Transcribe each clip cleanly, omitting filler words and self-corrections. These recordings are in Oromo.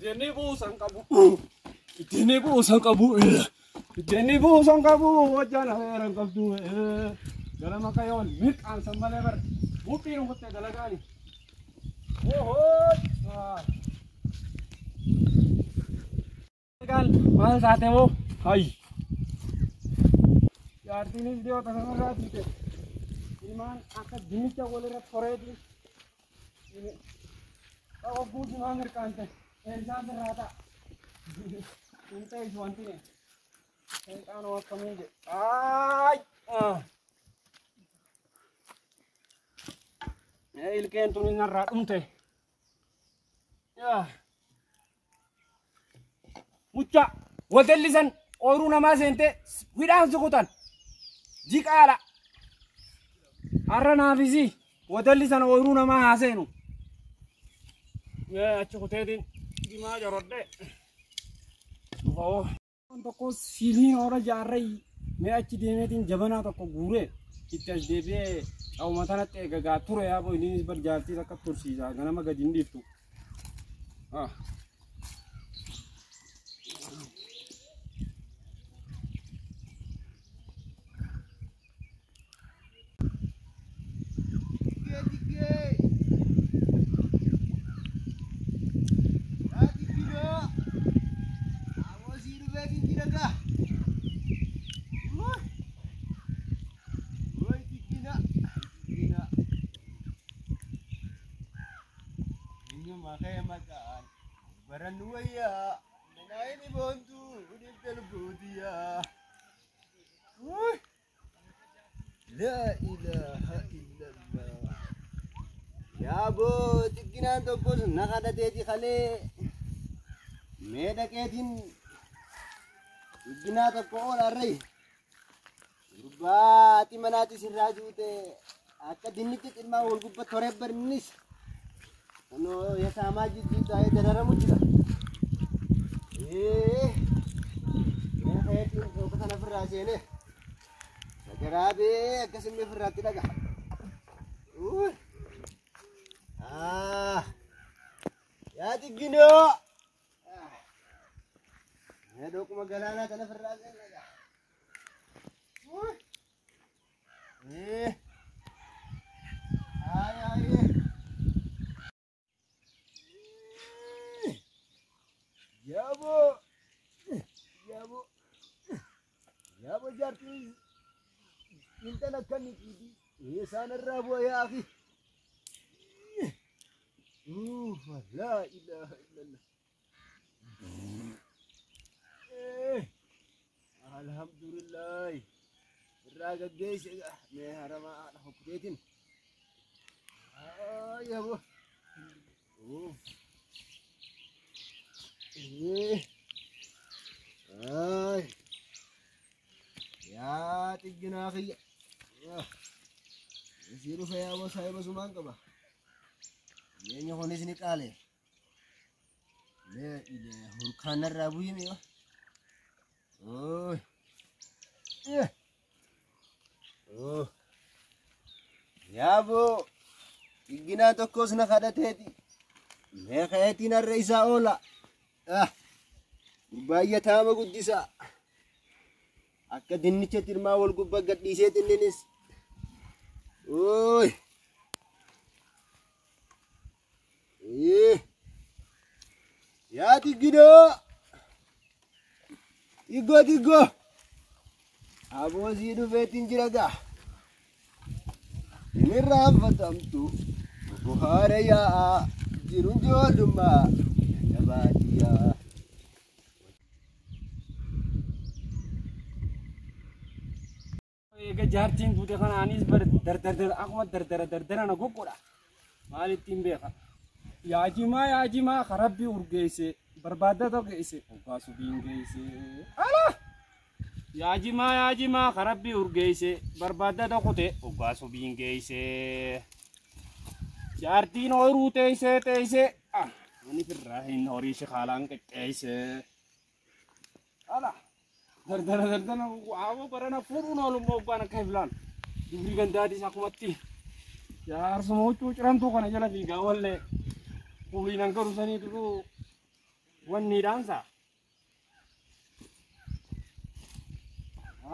Biddeenni buusan qabu. Biddeenni buusan qabu. Biddeenni buusan qabu. Hojjaan afeeran qabdu. Galama kayoon mirqaansan malee bar. Mudhiin kuttee dalagaani. Ohoo. Maal taate moo? Hayyi. Jaartiinis dhiyoo tasamarraa diite. Ilmaan akka dinnicha walirra toreeti. Obbuu jimaa mirqaante. Eessaa sirraa ta'a. Hin ta'es wanti ne. Seexaanoo akkamiin jedhe. Aay! Ilkeen tun narraa dhumte. Mucha wadellisan ooyiruu namaa seentee hidhaan sukutan. Jiqaadha. Har'a naafisi wadellisan ooyiruu namaa haa seenu. Achi kuteetiin dimaa jorodhe. Dhufa'oo. Tokko siiliin hora jaarree mee achi deemeetiin jabanaa tokko guuree itti as deebi'ee caawuma tanatti eegagaa ture yaaboo innis bar jaartii takka tursiisa ganama gadi hin dhiiftu. La ilaha illallah. Yaaboo xiqqinaan tokkos na kadhateeti kalee mee dhaqeetiin xiqqinaa tokko oolaarree gurbaati manaati sirraa juute akka dinnichi xilmaa wal gubba toree barnis kunoo yataamaa jidduu taa'ee dararamu jira. Mee dhaqeetiin tokko sana ofirraa seenee. Garaabee akkasuma ofirraatti dhaga. Yaa xiqqinoo. Mee dhoquma galaanaa kana ofirraa dhaga. Yaaboo. Yaaboo. Yaaboo jaartii. Intala akkamitti isaan irraa bu'a yaa akhi. Laa ilaaha illallah. Alhamdulillah. Irraa gaggeesse mee haramaa haadha hokkuteetiin. Yaaboo. Yaa xiqqinaa kiyya. Isii dhufe yaaboo saayiba sumaan qaba. Jireenya kunis ni qaale. Hurkaan narraa bu'ii mi'a. Yaaboo xiqqinaa tokkos na kadhateeti. Mee ka'eetiin har'a isaa oola. Baay'ataama guddisaa. Akka dinnicha tilmaa wal gubbaa gadhiisee xinninis. Yaa xiqqinoo. Xiqqoo xiqqoo. Aboosii dhufeetiin jira gaa. Hin irraanfatamtu. Buhaara yaa'aa jiruun ijoollummaa baadiyyaa. Egaa jaartiin guute kana anis bar dardar akkuma dardara dardara na goggodha. Maal ittiin beeka? Yaajimaa yaajimaa karabbii urgeesse barbaadda tokko geesse obbaa subiin geesse. Ala! Yaajimaa yaajimaa karabbii urgeesse barbaadda tokko ta'e obbaa subiin geesse. Jaartiin ooyiruu teessee teessee ani firraa hin horii shikaalaan qixxeesse. Ala! Dardara dardara waawoo barana fuudhuun oolummaa obbaan akka iflaan dubrii gandaadis akkumatti jaarsuma huccuu ciramtuu kana jala fiigaa wallee kuuliin hangaru sanii duruu Wanni dhaansa.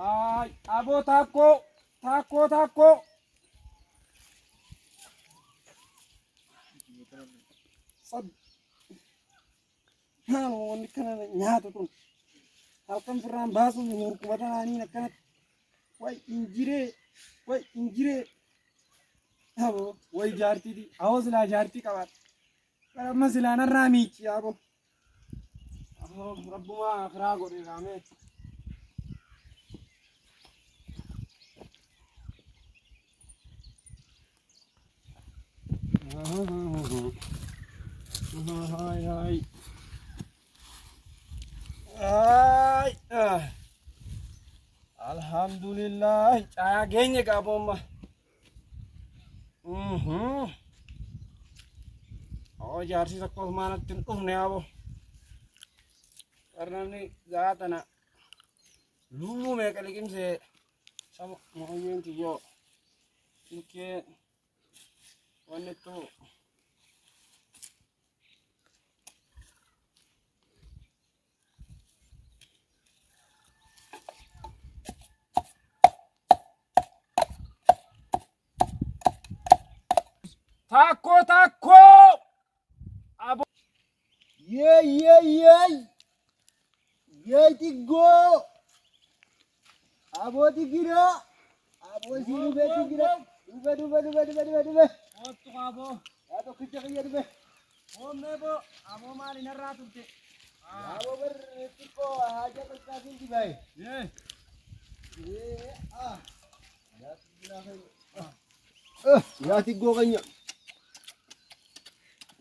Ay, aboo taakkoo taakkoo taakkoo. Sad. Wanni kana nyaatu tun. Halkan firraan baasuun murkuma tanaaniin akkanatti. Way injiree way injiree. Aboo way jaartiiti. Awoo silaa jaartii qabaadha. Amma silaa narraa miici aboo. Aboo rabbumaa akiraa godhe kaamee. Ay ay. Ay. Alhamdulillah. Caayaa geenye qaboomma. Oo jaarsi tokko maanatti hin dhufne aboo. Namni gaatana lubbuu meeqa liqimsee sama mooyyeen kiyyoo ilkee wanni ittuu Taakkoo taakkoo! Aboo. Yee yee yee! Yee xiggoo! Aboo xigira! Aboo si dhufee xigira! Dhufe dhufe dhufe dhufe dhufe dhufe! Oottu aboo. Yaa tokkicha kiyya dhufe! Oommee boo aboo maali narraa turte? Aboo bar xiqqoo haja qaqqaatiin dibaye. Yee. Yee ah! Yaa xigira keenya. Yaa xiggoo keenya.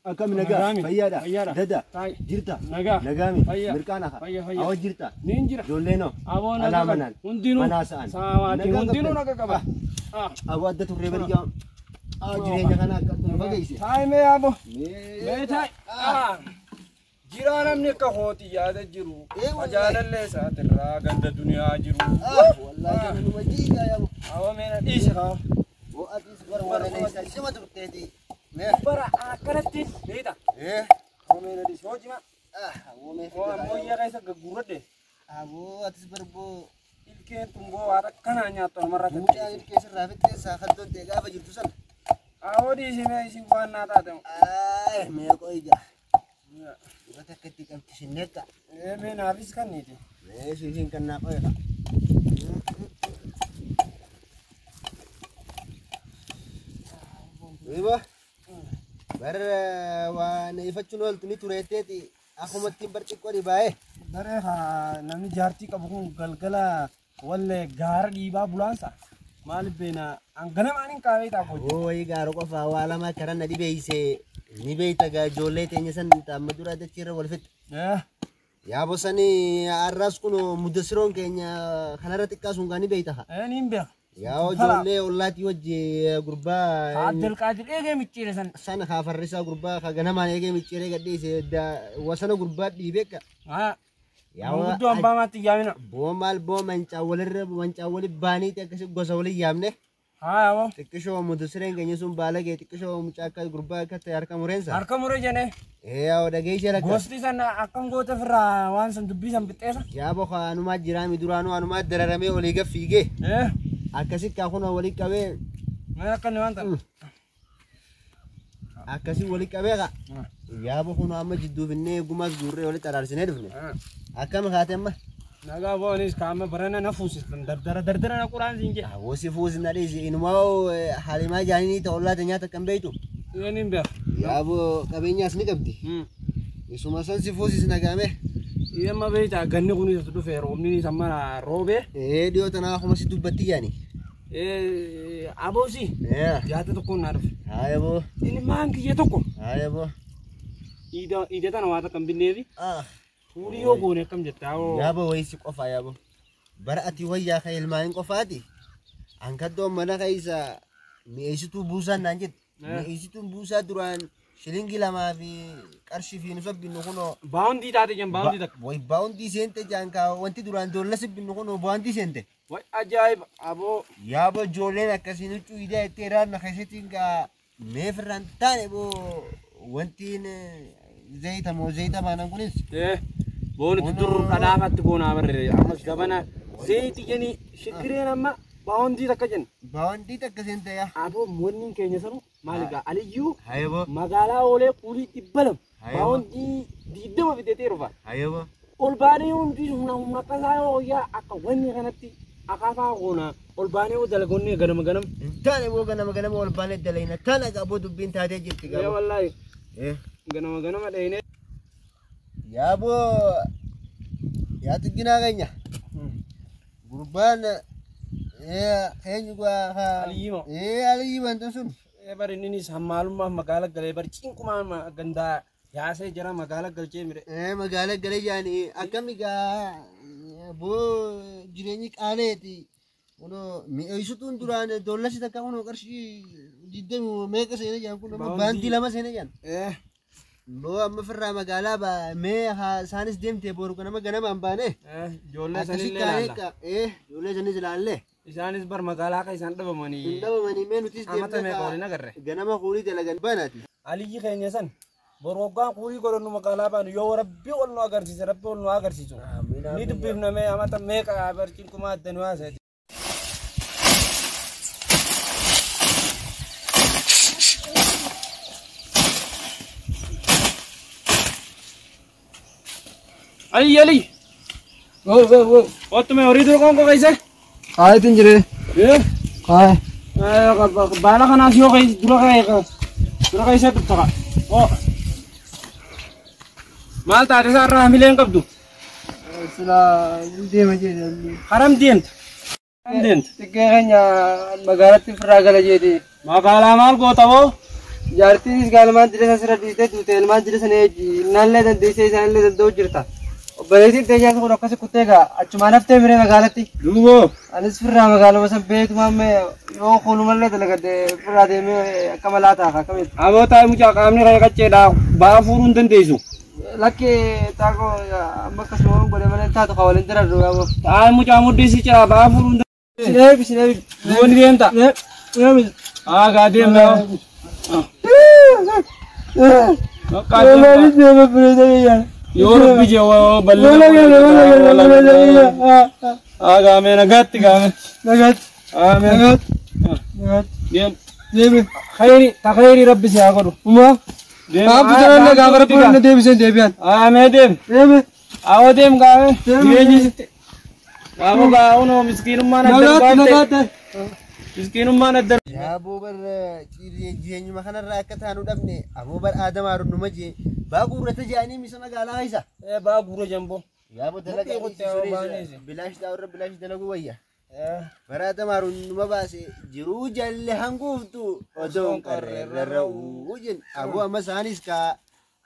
Akkam nagaa? Fayyaadha? Fayyaadha. Dada? Taa'e. Jirta? Nagaa. Nagaami? Fayyaa. Mirqaana haa? Fayya fayya. Awwa jirta? Niin jira. Ijoolleenoo? Aboo nagaa Alaa qaba. manaan? Hundinuu. Manaa sa'an? Saamaatiin Nagaa hundinuu qabdan? nagaa qaba. Aboo adda turree barjaa. Jireenya kana akka nu fageesse. Taa'e mee aboo. Mee Mee taa'e. Jiraa namni akka kooti yaada jiru. Ee, wallahi. Ajaalallee isaatirraa ganda duniyaa jiru. Wallahi kana numa jiigaa yaaboo. Aboo mee na dhiisi haa. Boo atis bara warra sima turteeti. Mee. Bara akkanatti beekta. Ee. Aboo mee na dhiisi hoo jima. Aboo mee Hoo ammoo iyya keessa gagguurradhe. Aboo atis barboo. Ilkeen tumboo waan akkanaa nyaattu namarraa Mucaan tattee. ilkee sirraa fixxee saakaddoon ta'e gaafa jirtu sana. Aboo dhiisi mee isin waan naa taate. Ay mee qoyga. Dibata akka itti qabdi sinneeqa. Ee mee naafis kanniiti. Mee siifin kannaa qoyga. Wibo. Bar waan ifachuun ooltu ni tureetteeti akkuma ittiin bar xiqqoo dhibaa'ee. Daree haa namni jaartii qabu kun galgala wallee gaara dhiibaa bulaansa. Maaliif beena hanganamaan hin qaabee ta'a Oo wayii gaara qofaa waa lama karaa na dhibeeyse ni beeyta gaa ijoollee teenya san amma dura dachiirra wal fixxe. Yaa bosanii har'aas kun muddasiroon keenya kanarra xiqqaa sun gaa ni beeyta haa. Ee niin beeka. Yaa ijoollee ollaatii wajji gurbaa Abdulqaadir eegee micciire san. sana haa farrisaa gurbaa haa ganamaan eegee micciiree gadhiise wasana gurbaa dhiibeekka. Yaa Guddoo hambaa maatti yaamina. Boo maal boo mancaa walirra mancaa wali baaniiti akkasi gosa walii yaamne. Haa aboo. Xiqqishoo muddasireen keenya sun baalagee xiqqishoo mucaa akka gurbaa akka ta'e harka mureensa. Harka muree jenee. Ee yaa dhageessee rakka. Gosti san akkam goota ofirraa waan san dubbii san fixxeessa. Yaa boka anumaa jiraami duraanuu anumaa dararamee olii gad fiigee. Akkasi kaakuna walii qabee. Mee akka inni waan ta'e. Akkasi walii qabee kaa. Yaa bokunoo amma jidduufinnee gumaas guurree walitti araarsinee dhufne. Akkam kaate amma? Nagaa boonis kaama barana na fuusistan dardara dardara na quraan siin jedha. Awoo si fuusina dhiisi inumaa halimaa jaanii ta'u laata nyaata akkam beektu. Yoo niin beeku. Yaa boo qabeenyaas ni qabdi. Isuma san si fuusisna gaame. Amma beektaa ganni kunis as dhufe roobni amma roobee. Ee dhiyoo tanaa akkuma si dubbatti yaani. Aboosi. Yaada tokkoon naa dhufe. Haaya boo. Ilmaan kiyya tokko. Haaya boo. Iida tana waan akkam binneefi. Fuudhii yoo goone akkam jetta awoo. Yaaboo wayii si qofaa yaaboo. Bara ati wayyaa kan ilmaan qofaati. Ankaddoon mana keessa mi'eessituu buusaan naan jette. Mi'eessituun buusaa duraan shilingii 2 fi qarshii fi nusa binnu kunoo. Baawundii taate jan baawundii takka. Wayi baawundii seente jaan kaa wanti duraan doolla si binnu kunoo baawundii seente. Wayi ajaa'iba aboo. Yaaboo ijoolleen akkasiin huccuu idaa itti iraan na keessatti gaa meefirraan taane boo wantiin Zayita moo zayita baanan kunis. Boonitti dur dhadhaafatti goonaa barre ammas gabana zayti jeni shigireen amma baawundii takka jenna. Baawundii takka seente yaa. Aboo wanni keenya sanu maali gaa aliyyuu Hayebo. magaalaa oolee kuulii 200 baawundii 20 fidatee dhufa. Hayebo. Ol baanee hundi humna humna akkasaa yoo yaa akka wanni kanatti akaafaa goona ol baanee yoo dalagoonnee ganama ganama. Taane boo ganama ganama ol baanee dalayna tana aboo dubbiin taatee jirti Ee gaboo. wallaahi ganama ganama dhayinee. Yaa boo yaa xigginaa keenya. Gurbaan eenyu gaa. Aliyyii moo? Aliyyii wanta sun. Bari innis hammaalummaaf magaala galee bari cinqumaan gandaa yaasee jira magaala galchee mire. Magaala galee jaani akkami gaa boo jireenyi qaaleeti. Kunoo mi'eessituun duraan dollasi takka kunoo qarshii 20 meeqa seene jaan kun amma baandii 2 seene jaan. Boo amma firraa magaalaa baa mee isaanis deemtee boru ganama ganamaan baane. Ijoollee Akkasi sanillee kaanee ilaalla. Ijoollee sanis ilaalle. Isaanis bar magaalaa akka isaan dhabamanii. Hin dhabamanii mee nutis Amata deemnee meeqa waliin agarre. ganama kuulii dalagan baanaati. Aliyyi keenya san boru waggaan kuulii godhannu magaalaa baanu yoo rabbi ol nu agarsiise rabbi ol nu agarsiisu. Ni dubbifna mee amata meeqa bar cinqumaa adda nu haasa'e. Ali Ali. Wow wow wow. Ottu mee horii dura qoonqoo keessa? Kaayetiin jiree. Kaaye. Baala kanaas yoo keessa dura keessa dura keessa dhufta ka. Oo. Maal taate isaa irraa hamilee hin qabdu? Silaa deema jedhe. Haram deemta. Haram deemta. Xiqqee keenya magaalatti firraa gala jedhe. Magaalaa maal goota boo? Jaartiinis gaalmaan jira isa sirra dhiistee duute ilmaan jira sana eeji innaallee dandeessee isaanillee danda'u jirta. Obboleettiin teenyaas kun akkasi kuttee gaa achumaan haftee miree magaalatti. Duuboo. Anis firraa magaaluma san beektumaan yoo kuulumallee dalagadde firraa deemee akka malaa ta'a akkamitti. Aboo taa'e mucaa qaamni kee qacceedha ba'aa fuudhuu hin dandeessu. Lakkee taakoo amma akkasuma waan godhe malee taatu kaa waliin dararru yaaboo. Taa'e mucaa mudhii si ciraa ba'aa fuudhuu hin dandeessu. Sin eebbi sin eebbi. Duuba ni deemta. Eebbi. Haa gaa deemta. Bakka deemta. Yoo rabbi jee bal'ina. Haa gaamee nagaatti gaamee. Nagaatti. Aamee. Nagaatti. Nagaatti. Deem. Deemi. Khayri ta khayri rabbi si haa godhu. Uma. Deem. Gaafa jalaan gaafa rabbi na deebiseen deebi'an. Aamee deem. Deemi. Awwa deem gaamee. Deem. Jireenyi sitti. Gaafa gaa'uun miskiinummaan adda Nagaatti baafte. nagaatti. Miskiinummaan adda. Yaa boo bar jireenyuma kanarraa akka taanu dhabne aboo bar aadamaa numa jee baa guurrata jedhanii misa magaalaa isa. Baa guura jamboo. Yaa boo dalagaa Mukti qottee dhiisii baaneesi. bilaash taa'urra bilaash dalaguu wayya. Bara aadamaa numa baase jiruu jalle hanguuftu otoo hin qarreerra ra'uu jenna. Aboo amma isaanis kaa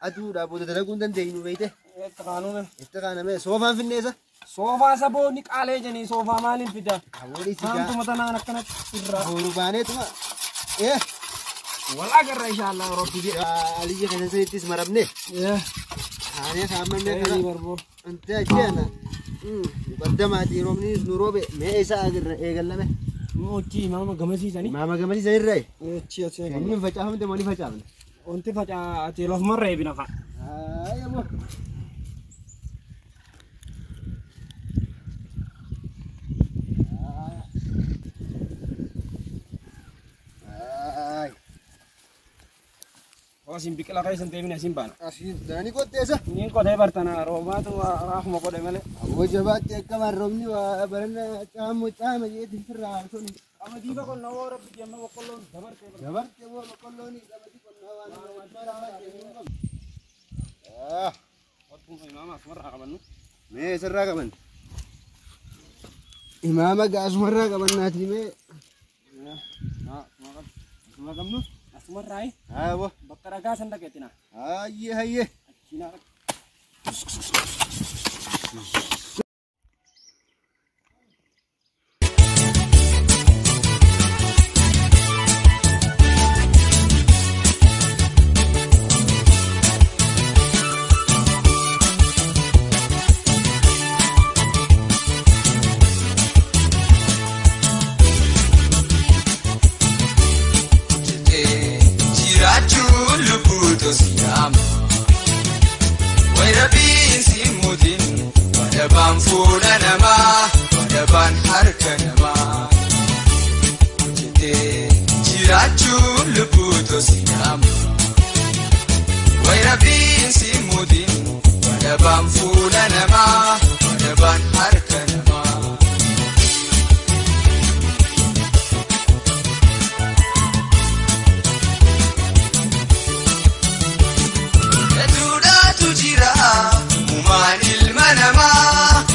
aduudha booda dalaguu hin dandeenyu beeyte. Itti kaanume. Itti kaaname soofaan finneessa. Soofaa saboo ni qaalee jenii soofaa maaliin fida? Aboo dhiisii gaa Haamtuma tanaan akkanatti irraa. boru baaneetuma. Wal agarra inshaallah rabbi jedha. Aliyyi keessa sanittis marabne. Haanee kaamannee kana. Barboo. Ante ajeena. Muqaddamaati roobnis nu roobe mee isa agarra eegallame. Mochii maama gamasiisanii. Maama gamasiisan irraa. Mochii asii eegalle. Sanyiin facaafamte moo ni facaafne? Wanti facaatee lafumarra eebina fa'a. Ayyamoo. Asiin biqilaa keessa hin deemine asiin baana. Asiin daanii qotteessa. Niin qotee bartana roobaatu akkuma godhe malee. Aboo jabaatti akka roobni waa barana caamu caama jeetti firraa sun. Qamadii boqonnaa hoo rabbi jemma boqqolloon dabartee. Dabarte boo boqqolloon qamadii qonnaa waan qabu. Wattuma imaama asumarraa qabannu. Mee isarraa qaban. Imaama asumarraa qabannaati mee. Asuma qabnu. Asumarraa Haa boo. bakka dhagaa san dhaqeetina. Hayyee hayyee. Achiinaa. Jiraachuu lubbuu tosi'aama. Wadabaan fuula namaa, wadabaan harka namaa. Duudhaatu jira uumaan ilma namaa.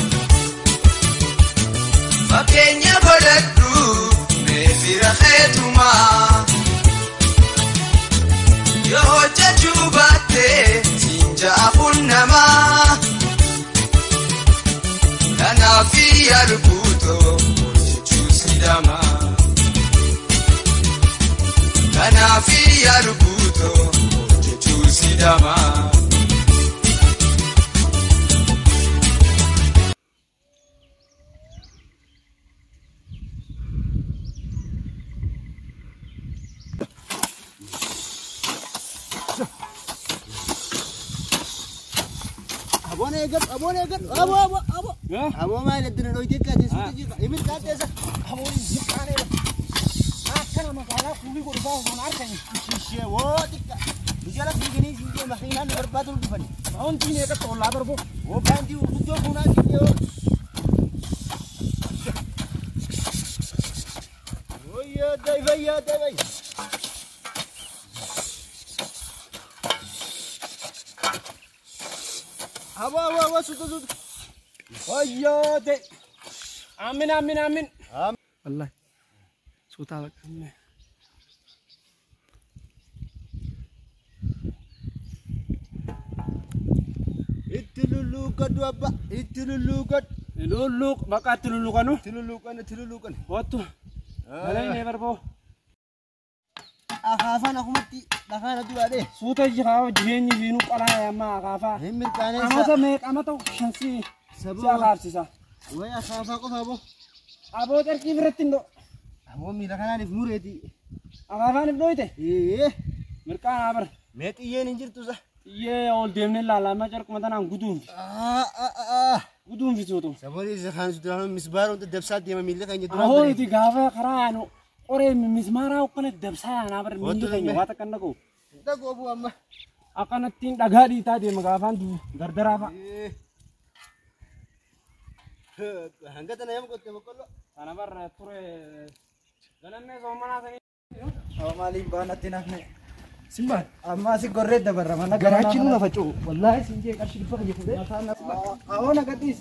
Fakkeenya godhadhu mee fira keetumaa. Yoo hojjechuu baatte siin ja'a kun namaa. Kanaaf yaalukuutoo hojjechuu sidamaa. Kanaaf yaalukuutoo hojjechuu sidamaa. Aboon eegadhu, aboon eegadhu, aboo, aboo, aboo. Aboo maal iddina dhoyitee kaatee jira. Imin kaatee Aboon ziqqaanee akkana magaalaa kuulii godhu fa'aa osoo harkani. Ishee woo xiqqa. Bijala fiiganii siinjee makiinaan nu barbaadu dhufani. Baawuntiin eegatta ollaa darboo. Woo baandii guddoo fuunaa siinjee woo. Wayyaa dayfayyaa dayfay. Aboo aboo aboo suuta suuta. Wayyoo ta'e. Amin amin amin. Wallahi. Suutaa baqa. Itti lulluuqadhu abba itti lulluuqadhu. Lulluuq bakka itti lulluuqanu. Itti lulluuqan itti lulluuqan. Wattu. Galee barboo. Akaafaan akumatti dhakaan aduudhaadhe. Suuta jiraa jireenyi fiinuu qalaa ammaa akaafaa. Hin mirqaaneessa. Amata meeqa amata shan si si akaafsisa. Wayi akaafaa qofa aboo. Aboo carqii biratti hin dho. Aboo miila kanaaniif mureeti. Akaafaan if dhoyite. Ee. Mirqaan abar. Mee xiyyeen hin jirtu sa. Xiyyee ol deemnee ilaalaa carquma tanaan guduunfi. Guduunfi suutu. Saboonni isa kaan duraan misbaaroon dabsaa deema miila keenya duraan. Ahoo nuti gaafa karaa yaanu qoree mismaaraa akkana dabsaa yaanaa bara miilli keenya waa takka dhaga'u. Dhagoo bu'u amma. Akkanattiin dhagaa dhiitaa deema gaafaan dardaraa fa'a. Hanga tana yam qotte boqqolloo. Kana barra ture galannee soomanaa sanii. Maaliin baanatti nafne. Simbaan amma asi gorree dabarra mana garaachi nuna faca'u. Wallaahi siin jee qarshii dhibba kiyya fuudhee. Awoo na gadhiis.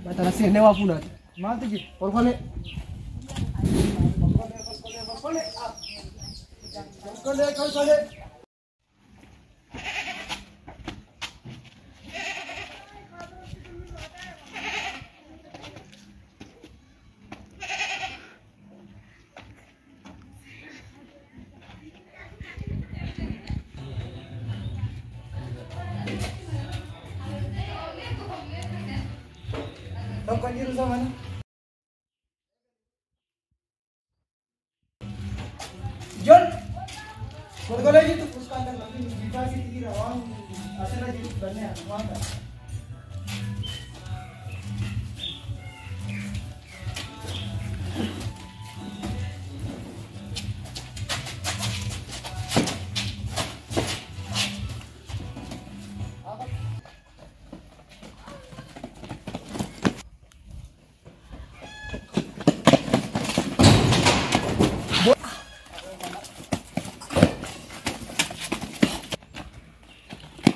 Batana seennee waa fuunaati. Maaltu jira? Kolkolee. Kolkolee kolkolee. Kolkolee. Tokko jiru sama John, kolkolee jirtu fuskaan kan namni bitaa sitti jira waan asirra jiru bannee waan kana.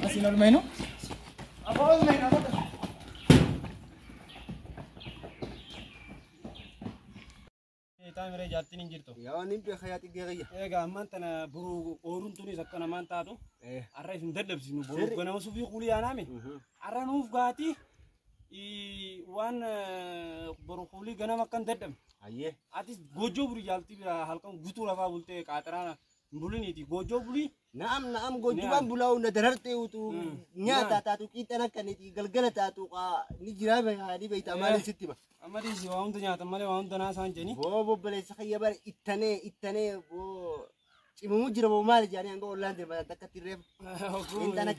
Asiin ol meenu? Aboo ol meenu aboo. Taamiree jaartiin hin jirtu. Yaa waan hin beekaa yaa xiqqee kiyya. Egaa ammaan tana boruu ooruun tunis akka namaan taatu. Har'a isin dadhabsinu boruu ganama suufii kuulii yaanaame. Har'a nuuf gaatii waan boru kuulii ganama akkan dadhabne. Ayyee. Atis goojjoo bulii jaaltii bira halkan guutuu lafaa bultee qaaxiraana hin buliniiti goojjoo bulii. Naam naam goojjubaan bulaa'u na darartee utuu nyaata taatu qiixan akkaniti galgala taatu ni jiraa ni beektaa maaliin sitti hima. Amma dhiisi waa hunda nyaatan malee waa hunda naasaan jedhani. Boo bobboleessa kiyya bara ittanee ittanee boo cimamuu jira boo maali jedhanii hanga ollaan deeman takka tirreef.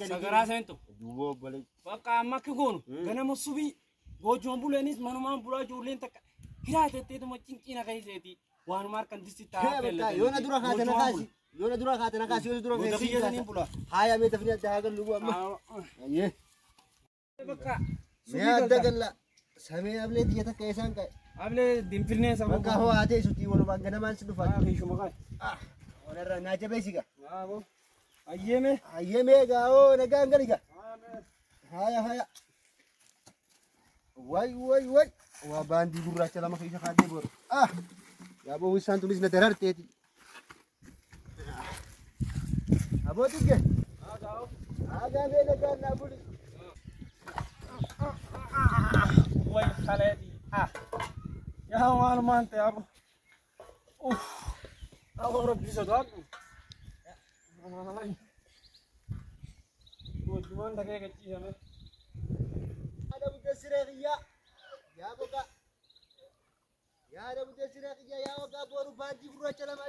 Sagaraa seentu. Duuba obboleessa. Bakka amma akka goonu ganama subii goojjuma buleenis manumaan bulaa ijoolleen takka hiraatetteetuma cinciina keesseeti waanuma harkan disti taa'aa Yoo na dura kaate na kaasi. Yoo na dura kaate na kaasi yoo dura Goota kiyya saniin bula. Haaya mee tafni adda haa gallu amma. Ayyee. Bakka. Mee adda galla. Samee ablee xiyya takka isaan ka'e. Ablee dinfilnee saba. Bakka hoo haatee sutii walumaan ganamaan si dhufaa. Ah kiishuma kaay. Onarraa naa jabeessi gaa. Abo. Ayyee mee. Ayyee mee gaa oo nagaan gali gaa. Haaya haaya. Way way way. Waa baandii gurraacha lama keessa kaadhee boru. Ah. Yaa boo isaan tunis na dararteeti. Aboo tigge. Aagaa mee nagaan naa buli. Way kaleeti. Ah. Yaa maalumaan ta'e abo. Uff. Abo rabbi sodaadhu. Gochumaan dhaqee gachiisame. Yaada buddee kiyyaa. Yaa boqaa. Yaada buddee siree kiyyaa yaa boqaa boru baandii gurraacha lama